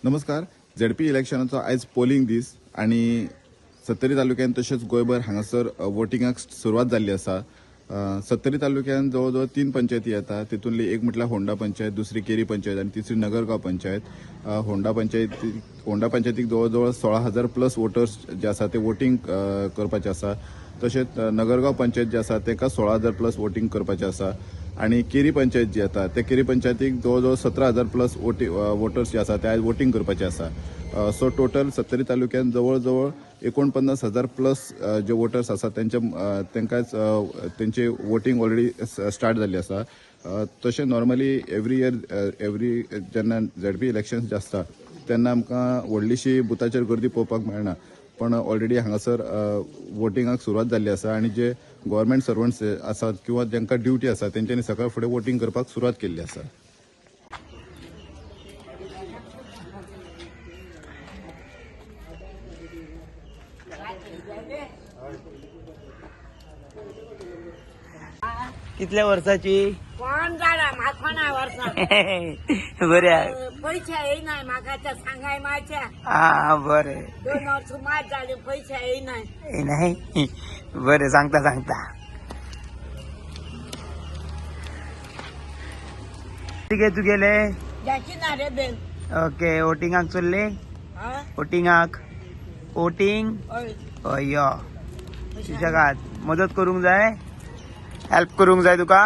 नमस्कार. झेडपी इलेक्शनाचो आयज पोलिंग दीस आनी सत्तरी तालुक्यान तशेंच गोंयभर हांगासर वोटिंगाक सुरवात जाल्ली आसा. सत्तरी तालुक्यान जवळ जवळ 3 पंचायती येता. तितूंतली एक म्हटल्यार होंडा पंचायत, दुसरी केरी पंचायत आनी तिसरी नगरगांव पंचायत. होंडा पंचायतीक जवळ जवळ 16,000 प्लस वोटर्स जे आसा ते वोटींग करपाचे आसा. तशेंच नगरगांव पंचायत जे आसा ताका 16,000 प्लस वोटींग करपाचें आसा आनी केरी पंचायत जी येता त्या केरी पंचायतीक जवळ जवळ 17,000 प्लस वोटर्स जे आसा ते आयज वोटींग करपाचे आसा. सो टोटल सत्तरी तालुक्यान जवळ जवळ 49,000 प्लस जे वोटर्स आसा तांकांच तेंचे वोटींग ऑलरेडी स्टार्ट जाल्ली आसा. तशें नॉर्मली एवरी इयर एवरी जेन्ना झेडपी इलेक्शन्स जे आसता तेन्ना आमकां व्हडलीशी बुथाचेर गर्दी पळोवपाक मेळना, पण ऑलरेडी हांगासर वोटिंगाक सुरवात जाल्ली आसा आनी जे गव्हर्मेंट सर्वंट्स आसात किंवा जांकां ड्युटी आसा तेंच्यांनी सकाळ फुडें वोटींग करपाक सुरवात केल्ली आसा. कितल्या वर्साची? कोण जाणा म्हाका वर्सां. बरे. पैसे येयनाय म्हाका ते सांगाय माझ्या. हा बरे. 2 वर्स मात जाली पैसे येयनाय. नाही बरे, सांगता सांगता. ठीक आहे, तू गेले? जाची ना रे बेल. ओके, वोटिंगाक चल्ले? हा? वोटिंगाक वोटिंग. हय. हय यो सुशेगाद. मदत करूंक जाय, हेल्प करूंक जाय तुका?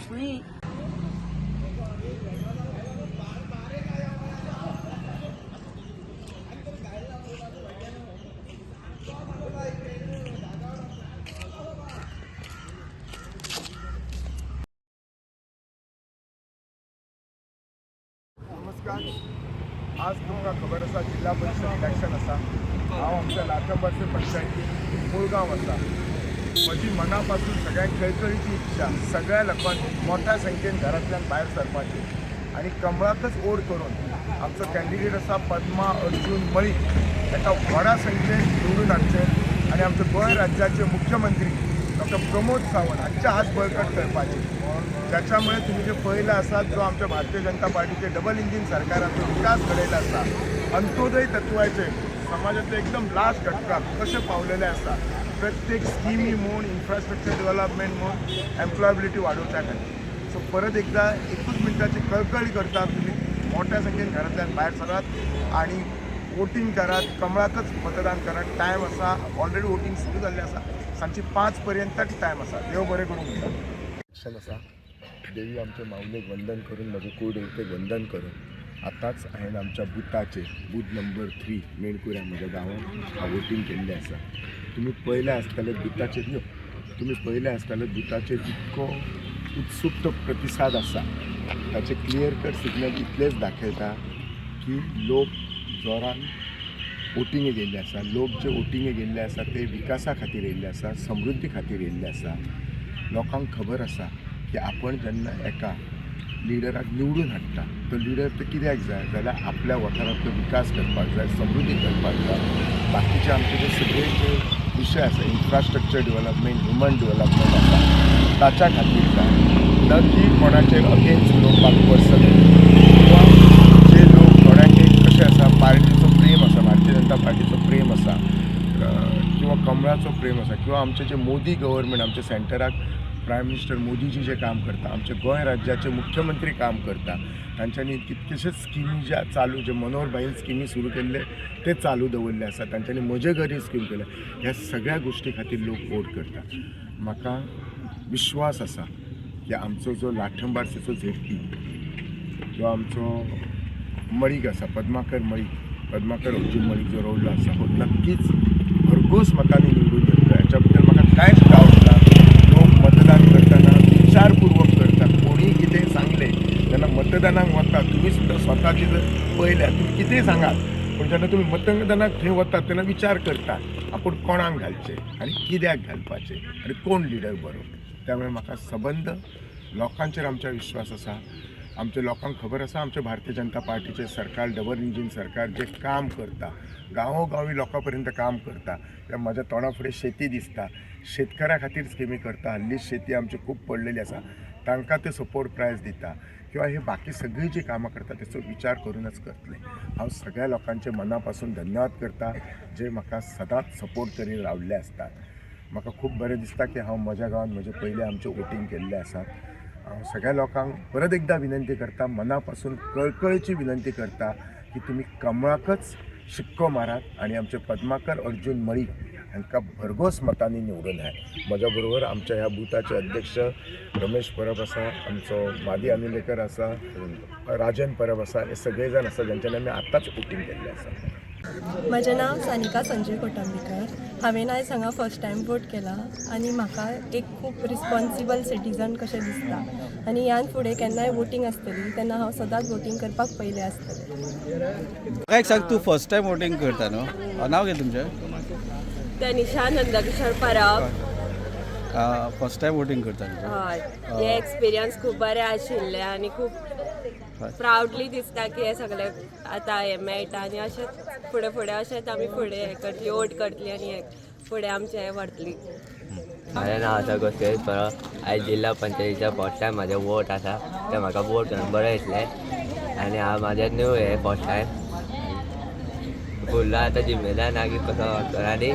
खंय? नमस्कार. आज तुमकां खबर आसा जिल्हा परिशद इलेक्शन आसा. हांव आमच्या लाठंबारसे पंचायती मुळगांव आसा. म्हजी मना पासून सगळ्यांक कळकळीची इच्छा सगळ्या लोकांनी मोठ्या संख्येन घरांतल्यान भायर सरपाची आनी कमळाकच ओड करून आमचो कॅन्डिडेट आसा पद्मा अर्जून मळीक ताका व्हडा संख्येन निवडून हाडचें आनी आमच्या गोंय राज्याचे मुख्यमंत्री डॉक्टर प्रमोद सावंत हांचे हात बळकट करपाचे. ज्याच्यामुळे तुम्ही जे पळयलें आसा जो आमच्या भारतीय जनता पार्टीचे डबल इंजीन सरकाराचो विकास घडयला आसा, अंत्योदय तत्वाचे समाजातले एकदम लास्ट घटकाक कशें पावलेले आसा, प्रत्येक स्किमी म्हूण इन्फ्रास्ट्रक्चर डेव्हलपमेंट म्हूण एम्प्लॉयबिलिटी वाडोवच्या खातीर. सो परत एकदा एकूच मिनटाची कळकळी करता, तुमी मोठ्या संख्येन घरांतल्यान भायर सरात आनी वोटींग करात, कमळाकच मतदान करात. टायम आसा, ऑलरेडी वोटींग सुरू जाल्लें आसा, सांजची 5 पर्यंतच टायम आसा. देव बरें करूं म्हणटा. इलेक्शन आसा. देवी आमच्या माऊलेक वंदन करून, म्हजे कुळदेवतेक वंदन करून आतांच हांवें आमच्या बुथाचेर बूथ नंबर 3 मेणकुऱ्या म्हज्या गांवांत हांव वोटींग केल्लें आसा. तुमी पळयलें आसतलें बुथाचेर न्हू, तुमी पळयलें आसतलें बुथाचेर इतको उत्सुक्त प्रतिसाद आसा. ताचें क्लियर कट सिग्नल इतलेंच दाखयता की लोक जोरान वोटिंगे गेल्ले आसा. लोक जे वोटिंगे गेल्ले आसा ते विकासा खातीर येयल्ले आसा, समृद्धी खातीर येयल्ले आसा. लोकांक खबर आसा की आपण जेन्ना एका लिडराक निवडून हाडटा तो लिडर तो कित्याक जाय जाल्यार आपल्या वाठारांतलो विकास करपाक जाय, समृद्धी करपाक जाय. बाकीचे आमचे जे सगळे जे विशय आसा इन्फ्रास्ट्रक्चर डेव्हलपमेंट, ह्युमन डेव्हलपमेंट आसा ताच्या खातीर जाय, न की कोणाचेर अगेन्स्ट उलोवपाक पर्सनली किंवा जे लोक थोड्यांक एक कशें आसा पार्टीचो प्रेम आसा, भारतीय जनता पार्टीचो प्रेम आसा किंवा कमळाचो प्रेम आसा किंवा आमचे जे मोदी गव्हर्मेंट आमचे सेंटराक प्रायम मिनिस्टर मोदीजी जे काम करता, आमचे गोंय राज्याचे मुख्यमंत्री काम करता, तांच्यांनी कितकेशेच स्किमी ज्या चालू जे मनोहर भाईन स्किमी सुरू केल्ले ते चालू दवरले आसा, तांच्यांनी म्हजे घरी स्कीम केल्या. ह्या सगळ्या गोश्टी खातीर लोक वोट करता. म्हाका विश्वास आसा की आमचो जो लाठंबारसेचो झेडपी जो आमचो मळीक आसा, पद्माकर मळीक, पद्माकर अर्जून मळीक जो रोडलो आसा हो नक्कीच भरघोस मतांनी निवडून येतलो. ह्याच्या बद्दल म्हाका कांयच डावट ना. लोक मतदान करतना विचारपूर्वक करता. कोणी कितें सांगलें तेन्ना मतदानाक वता तुमी सुद्दां स्वताची जर पळयल्यार तुमी कितेंय सांगात, पूण जेन्ना तुमी मतदानाक थंय वतात तेन्ना विचार करता आपूण कोणाक घालचें आनी कित्याक घालपाचें आनी कोण लिडर बरो. त्यामुळे म्हाका सबंद लोकांचेर आमच्या विश्वास आसा. आमच्या लोकांक खबर आसा आमच्या भारतीय जनता पार्टीचें सरकार डबल इंजीन सरकार जे काम करता, गांवोगांवी लोकां पर्यंत काम करता. म्हज्या तोंडा फुडें शेती दिसता, शेतकारां खातीर स्किमी करता. हल्ली शेती आमची खूब पडलेली आसा, तांकां ते सपोर्ट प्रायस दिता. किंवा हे बाकी सगळी जी कामां करता तेचो विचार करूनच करतले. हांव सगळ्या लोकांचे मना पासून धन्यवाद करता जे म्हाका सदांच सपोर्ट करीत रावल्ले आसतात. म्हाका खूब बरें दिसता की हांव म्हज्या गांवांत म्हजे पयलें आमचें वोटींग केल्लें आसा. हांव सगळ्या लोकांक परत एकदां विनंती करता, मना पासून कळकळीची विनंती करता की तुमी कमळाकच शिक्को मारात आनी आमचे पद्माकर अर्जून मळीक हांकां भरघोस मतांनी निवडून हाड. म्हज्या बरोबर आमच्या ह्या बुथाचे अध्यक्ष रमेश परब आसा, आमचो मादी अनिलेकर आसा, राजन परब आसा, हे सगळे जाण आसा ज्यांच्यानी आमी आत्ताच वोटींग केल्लें आसा. म्हजें नांव सानिका संजय कोटंबीकर. हांवें आयज हांगा फर्स्ट टायम वोट केला आनी म्हाका एक खूब रिस्पोन्सिबल सिटीजन कशें दिसता आनी ह्यान फुडें केन्नाय वोटींग आसतली तेन्ना हांव सदांच वोटींग करपाक पयलें आसतलें. म्हाका एक सांग, तूं फर्स्ट टायम वोटींग करता न्हू, नांव कितें तुमचें? तनिषा नंदकिशोर परब. फर्स्ट टायम वोटींग करता न्हू? हय, हे एक्सपिरियन्स खूब बरें आशिल्लें आनी खूब प्रावडली दिसता की हे सगळे आतां हें मेळटा आनी अशेंच फुडें फुडें अशेंच आमी फुडें हें करतली, वोट करतली आनी हें फुडें आमचें हें व्हरतली. म्हाजें नांव आसा गोसेश परब. आयज जिल्हा पंचायतीच्या फर्स्ट टायम म्हाजें वोट आसा, तें म्हाका वोट करून बरें दिसलें आनी हांव म्हाजें न्यू हें फर्स्ट टायम फुडलो आतां जिम्मेदार ना की कसो वचलो आनी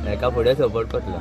हेका फुडें सपोर्ट करतलो.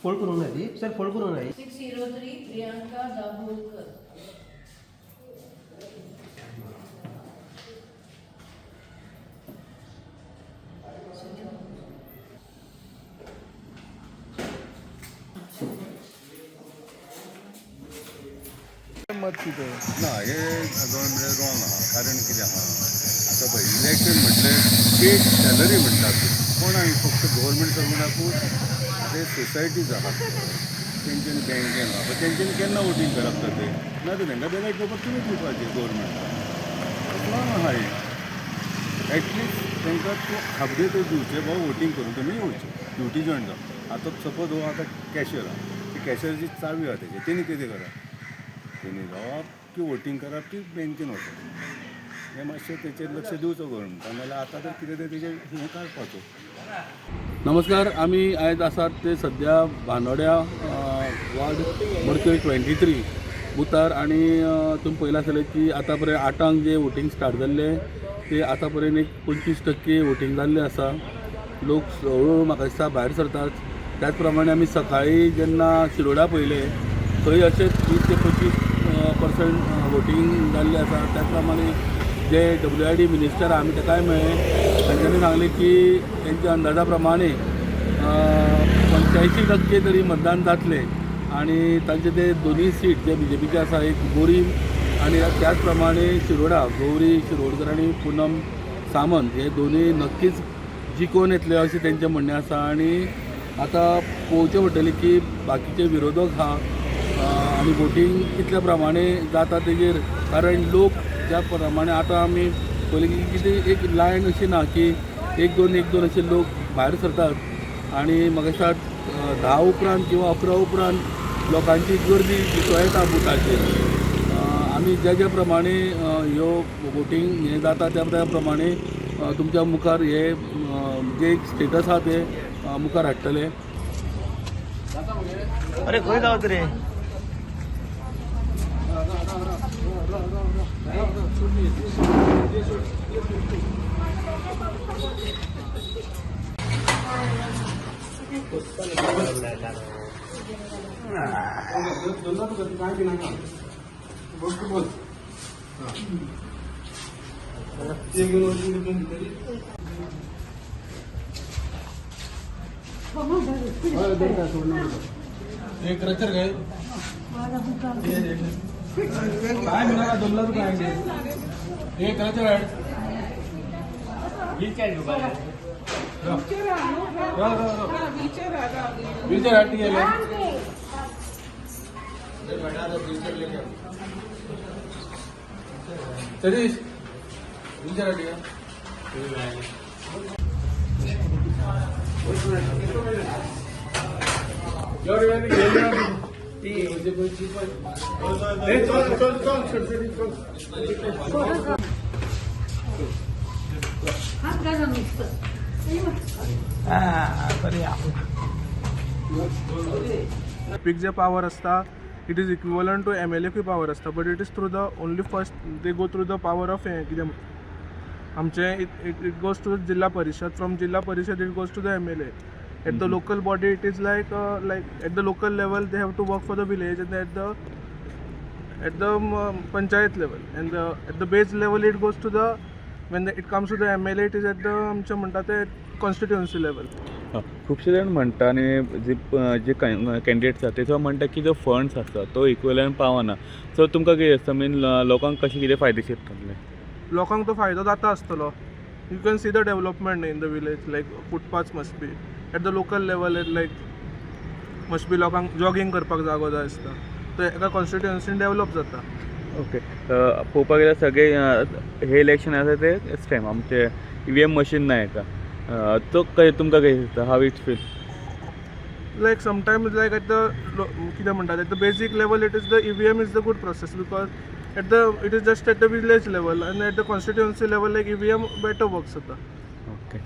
फोल्ड करूंक ना ती सर, फोल्ड करूंक ना. 603 प्रियांका दाभोलकर. मत कितें ना, हे गव्हर्मेंट रॉंग आहा. कारण कितें आहा, आतां पळय इलेक्शन म्हटलें पेड सॅलरी म्हणटात ती कोण आमी फक्त गव्हर्मेंट सर्वंटाकूच. ते सोसायटीज आहात तेंच्यांनी बँकेन आहा, पण तेंच्यांनी केन्ना वोटींग करप तर तें ना, तर तांकां बॅलेट पेपर तुमी दिवपाचें गव्हर्मेंटाक. रॉंग आहा हें. एटलिस्ट तांकां तूं हाफ डे तरी दिवचें, बाबा वोटींग करून तुमी येवचें, ड्युटी जॉयन जावं. आतां सपोज हो आतां कॅशियर आहा, ती कॅशियरची चावी आहा तेजी, तेणी कितें करप? तेणी रावप की वोटींग करप की बँकेन वचप? हें मातशें तेचेर लक्ष दिवचो गव्हर्मेंटान, नाजाल्यार आतां तर कितें तें तेजेर हें काडपाचो. नमस्कार, आमी आयज आसात ते सद्या बांदोड्या वार्ड मडकय 23 बुथार आनी तुमी पळयलां आसतलें की आतां पर्यंत 8ांक जे वोटींग स्टार्ट जाल्लें ते आतां पर्यंत एक 25% वोटींग जाल्लें आसा. लोक हळू हळू म्हाका दिसता भायर सरतात. त्याच प्रमाणे आमी सकाळीं जेन्ना शिरोडा पळयलें थंय अशेंच 20 ते 25% वोटींग जाल्लें आसा. त्याच प्रमाणे जे WID minister आहा आमी ताकाय मेळ्ळे, तांच्यांनी सांगलें की तेंच्या अंदाजा प्रमाणे 85% तरी मतदान जातलें आनी तांचे ते दोनूय सीट जे BJPचे आसा, एक बोरीम आनी त्याच प्रमाणे शिरोडा, गौरी शिरोडकर आनी पुनम सामंत हे दोनूय नक्कीच जिखून येतले अशें तेंचें म्हणणें आसा. आनी आतां पळोवचें पडटलें की बाकीचे विरोधक आहा आनी वोटींग कितल्या प्रमाणे जाता तेजेर, कारण लोक ज्या प्रमाणे आतां आमी पयलीं की कितें एक लायन अशी ना की एक दोन एक दोन अशे लोक भायर सरतात आनी म्हाका दिसता 10 उपरांत किंवा 11 उपरांत लोकांची गर्दी दिसूं येता बुथाचेर. आमी ज्या ज्या प्रमाणे ह्यो वोटींग हें जाता त्या त्या प्रमाणे तुमच्या मुखार हे जे एक स्टेटस आहा ते मुखार हाडटले. अरे खंय धांवत रे? पीक जे पावर आसता it is equivalent to M L एकूय पावर आसता, but it is through the only first they go through the power of हें कितें आमचें it goes to Zilla Parishad, from Zilla Parishad it goes to the M L A. At the local body it is like like at the local level they have to work for the village, and at the panchayat level and at the base level it goes to the when it comes to the M L A it is at the आमचें म्हणटा ते constituency level. खुबशे जाण म्हणटा आनी जे जे candidates आसा तेचो म्हणटा की जो फंड्स आसा तो इक्वलन पावना, सो तुमकां कितें दिसता मीन लोकांक कशें कितें फायदेशीर थारलें? लोकांक तो फायदो जाता आसतलो. You can see the development in the village, like footpaths must be at the local level, like must be लोकांक जॉगींग करपाक जागो जाय आसता, तो एका कॉन्स्टिट्युएन्सीन डेवलप जाता. ओके, पळोवपाक गेल्यार सगळे हे इलेक्शन आसा ते सेम आमचे EVM machine ना हेका, तो तुमकां कशें दिसता, how it feel? Like sometimes like at the कितें म्हणटात at the basic level it is the EVM is the good process, because at the it is just at the village level and at the constituency level like EVM better works जाता. Okay.